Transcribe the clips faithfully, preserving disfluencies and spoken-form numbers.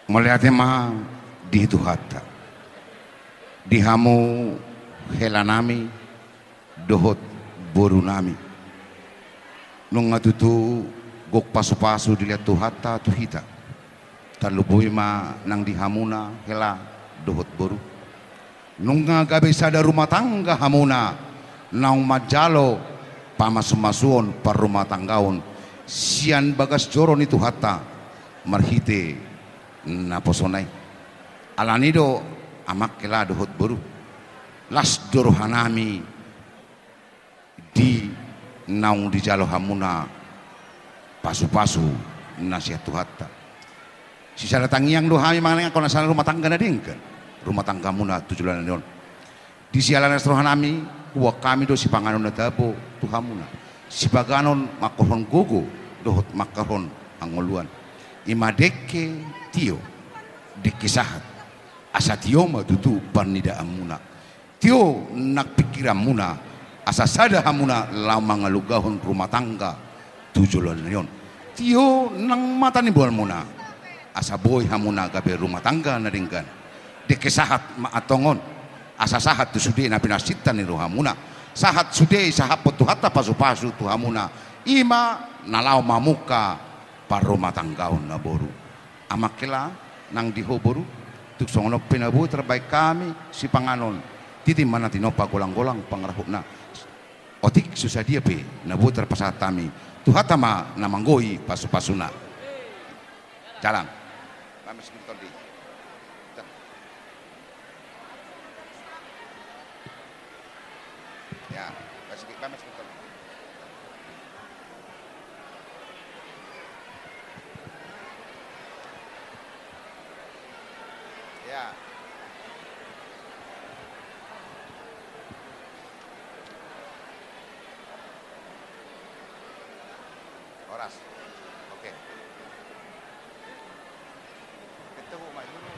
Mauliate ma di Tuhanta, di hamu helanami dohot borunami. Nunga tutu gok pasupasu dilehon Tuhanta tu hita. Tarlumobi ma nang di hamuna hela dohot boru. Nunga gabe sada rumah tangga hamuna naung manjalo pamasumasuon parrumahtanggaon sian bagas joro ni Tuhanta marhite naposona i. Alani do, amang hela dohot boru, las do rohanami di naung dijalo hamuna pasupasu na sian Tuhanta. Sisada tangiang do hami mangalangkon asa na rumah tangga na denggan rumah tanggamuna tu joloan ni ari on. Di siala na las rohanami, huboan hami do sipanganon na tabo tu hamuna, sipaganon mangkorhon gogo dohot mangkorhon hangoluan, i ma dengke tio, dengke sahat, asa tio ma tutu parnidaanmuna. Tio nang pingkiranmuna, asa sada hamuna laho mangalugahon rumah tangga tu joloan ni ari on. Tio nang mata ni boanmuna, asa boi hamuna gabe rumah tangga na denggan. Dengke sahat ma antong on, asa sahat tu sude na pinarsinta ni rohamuna. Sahat sude isahaphon Tuhanta pasupasu tu hamuna, i ma na laho mamungka parrumahtanggaon na boru. Amang hela nang di ho boru, tung songon on pe na boi tarbahen hami sipanganon, titi ma na tinompa, golanggolang pangarahutna. Otik so sadia pe na boi tarpasahat hami, Tuhanta ma na manggohi pasupasuna. Jalang. Pames guru tondi. Ya, kasih pames guru tondi. Ya. Horas. Oke. Ketemu mai dulu.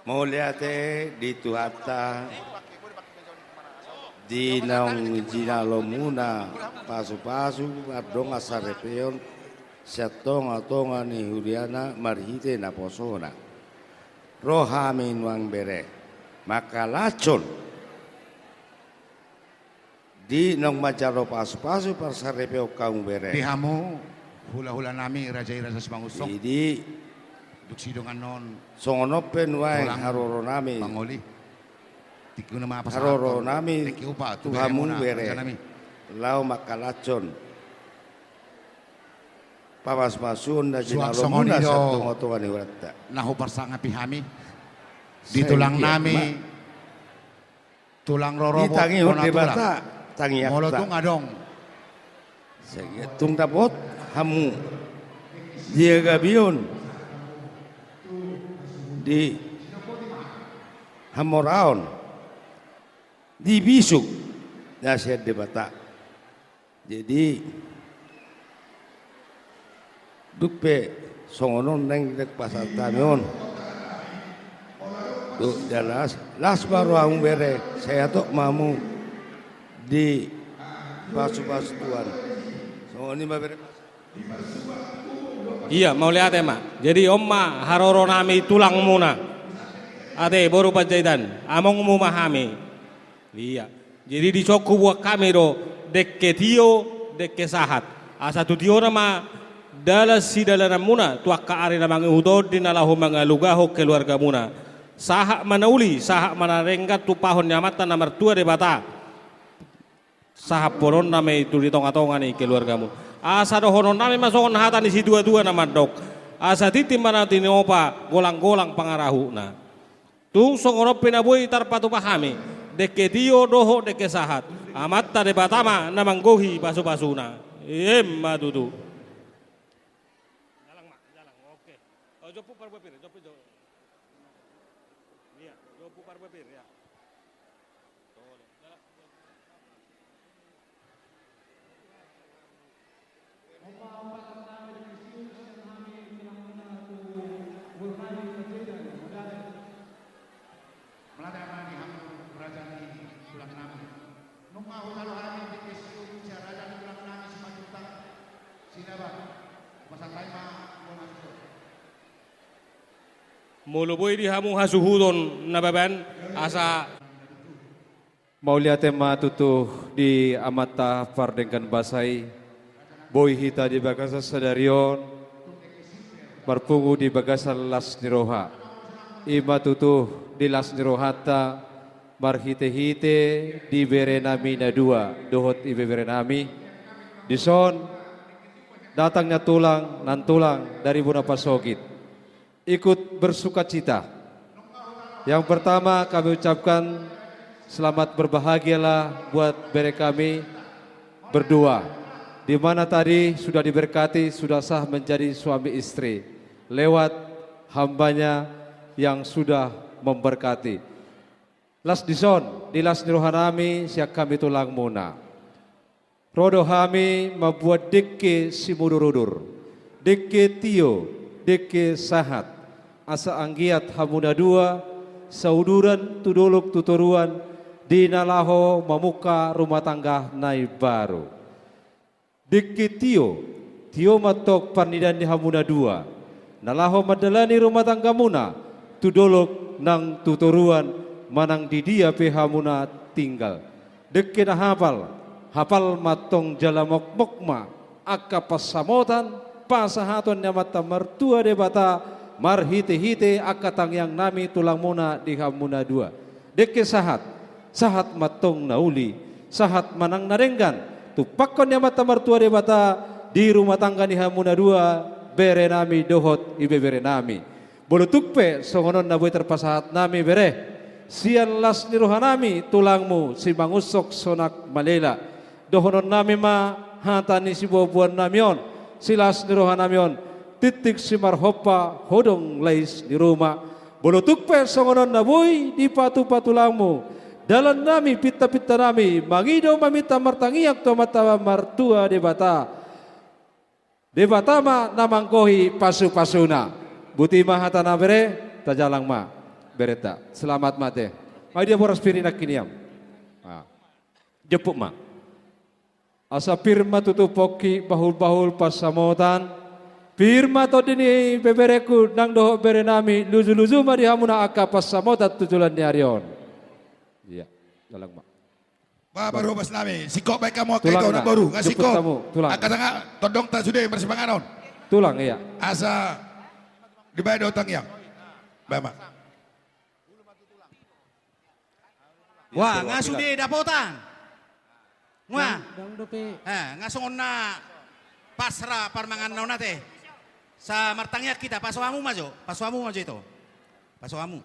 Mauliate di Tuhanta, di naung jinalomuna pasupasu mardongan saripeon sian tongatonga ni huriana marhite naposona. Ro hami nuaeng bere mangkalashon di naung manjalo pasupasu parsaripeon hamu bere. Di hamu hulahulanami, raja i Raja Simangunsong. Di dung sidongan on, songon on pe nuaeng haroronami, haroronami tu hamu bere, laho mangkalashon pamasumasuon na jinalomuna sian tongatonga ni hurianta. Na huparsangapi hami di tulangnami. Tulang rorobot, ditangihon Debata tangiangta. Molo tung adong, sai tung dapot hamu di hagabeon, di hamoraon, di bisuk na sian Debata. Jadi dung pe songon on naeng dipasatami on, las ma rohamu bere, sai hatop ma hamu di pasupasu Tuhan. Songon i ma bere. Ia mauliate ma. Jadi on ma haroronami tulangmuna, ate boru Panjaitan, amongmu ma hami. Ia. Jadi dison huboan hami do dengke tio, dengke sahat. Asa tu tiona ma dalan sidalananmuna tu angka ari na mangihut on di na laho mangalugahon keluargamuna. Sahat ma na uli, sahat ma na denggan tumpahon ni Amanta na martua Debata. Sahatpononna ma i tu di tongatonga ni keluargamuna. Asa dohononnami ma songon hata ni situatua na mandok: Asa tintin ma na tinopa, golanggolang pangarahutna. Tung songon on pe na boi tarpatupa hami, dengke tio dohot dengke sahat, Amanta Debata ma na manggohi pasupasuna. Emma tutu. Jalang ma, jalang. Oke. O, jompu parbue pir, jompu, jompu. Ia, jompu parbue pir, ia. Mauliate ma di hamu raja ni tulang nami. Nunga hujalo hami di kesio raja ni tulang nami Simanjuntak, Silaban. Molo boi di hamu hasuhuton na baban, asa. Mauliate ma tutu di Amanta pardenggan basa i, boi hita di bagasan sadari on marpungu di bagasan las ni roha. I ma tutu di las ni rohanta marhitehite di berenami na dua dohot ibeberenami. Dison datang nantulang, nantulang dari bona pasogit. Ikut bersukacita. Yang pertama kami ucapkan selamat berbahagialah buat bere kami berdua, di mana tadi sudah diberkati, sudah sah menjadi suami istri lewat hambanya yang sudah memberkati. Las dison, di las ni rohanami sian hami tulangmuna. Ro do hami mambuat dengke simudurudur, dengke tio, dengke sahat, asa anggiat hamu na dua sauduran tu dolok tu toruan di na laho mamungka rumah tangga na imbaru. Dengke tio, tio ma antong parnidaan ni hamu na dua na laho mandalani rumah tanggamuna tu dolok nang tu toruan manang di dia pe hamuna tinggal. Dengke na hapal, hapal ma antong jala mokmok ma angka pansamotan, pasahaton ni Amanta Martua Debata marhitehite angka tangiangnami tulangmuna di hamuna dua. Dengke sahat, sahat ma antong na uli, sahat manang na denggan tumpakkon ni Amanta Martua Debata di rumah tangga ni hamuna dua, berenami dohot ibeberenami. Molo tung pe songon on na boi tarpasahat nami bere, sian las ni rohanami tulangmu Simangunsong Sonak Malela, dohononnami ma hata ni siboaboannami on, silas ni rohanami on, tintin simarhompa, hodong lais ni ruma. Molo tung pe songon on na boi dipatupa tulangmu dalannami, pintapintanami mangido maminta martangiang tu Amanta Martua Debata. Debata ma na manggohi pasupasuna. Boti ma hatana bere, tajalang ma berenta. Selamat ma ate. Ai dia boras pir i nangkin i am. Ah. Jemput ma. Asa pir ma tutu pongki bahulbahul pansamotan. Pir ma tondi ni beberengku nang dohot berenami, lujuluju ma di hamuna angka pansamotan tu joloan ni ari on. Ia, jalang ma. Ba, baru hobas nami, singkop baen hamu angka ito, namboru, nga singkop. Tulang. Angka tangga, tondongta sude marsipanganon. Tulang, ia. Asa dibaen do tangiang. Baen ma. Wah, nga sude dapotan. Wah. Dang dope. Eh, nga songon na pas ra parmangan na on ate. Sa martangiang hita, paso hamu ma jo, paso hamu ma jo ito. Paso hamu.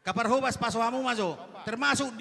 Angka parhobas, paso hamu ma jo. Termasuk